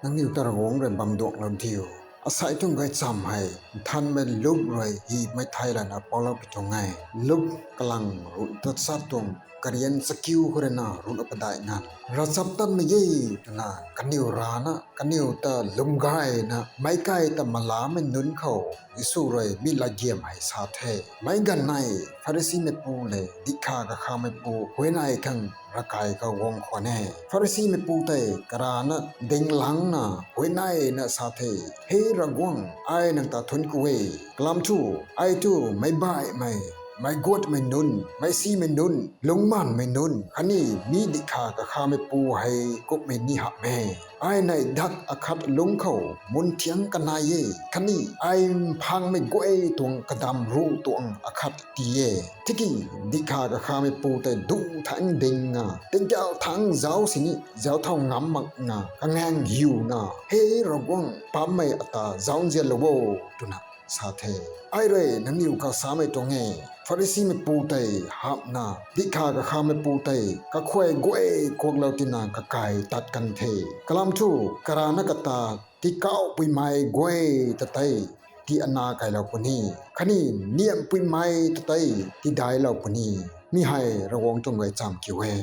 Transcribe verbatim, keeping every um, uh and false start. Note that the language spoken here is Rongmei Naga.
nangniw ta Ravguangc rui bam duanglou diu. Asei tuang gaychamv hei Nthanmei Luk rui hymei thei lana paulou pi tuang e. Luk kalang ruh tachat tuang karian chakiu khou rui na ruhna padeih nganv. Ravchaptatmei e twna kaniw rana kaniw ta lwm gayna meic kai ta malamei nunc khou Jisu rui mi latgiam hei sa the. Meic ganv nei Pharisimeipu le dihkhav kakhameipu huayney khang ravkai khou guang khwan e. Pharisimeipu tei karana dinglangcna huayneyna sa the, He Ravguangc, ai nang ta thuanc ku e. Kalam thu, ai tu meic baihmei, meic guatmei nunc, meic simei nunc, lungcmaanvmei nunc khatni mi dihkhav kakhameipu hei kummei ni hamh e. Ai neih dak akhat lungc khou mun thiangc kanei e, khatni ai mphangmei guay tuang kadam ruh tuang akhat tii e. Tiki dihkhav kakhameipu tei duh thangc dingna tingkauh thangc zauc sini zauc thau ngam makna kangaeng hiuna, He Ravguangc, paapcmei ata zauc nzianlou o, twna sa the. Ai rui nangniw khou samei tuang e, Pharisimeipu tei hamhna dihkhav kakhameipu tei kakhuay guay kuaklou tina kakai tat kan the. Kalam thu, karana kata tikauhpuimei guay ta tei tii ana kailou puni, khatni niamhpuimei ta tei tiidailou puni. Mi hei Ravguangc tuang gaychamv kiu e.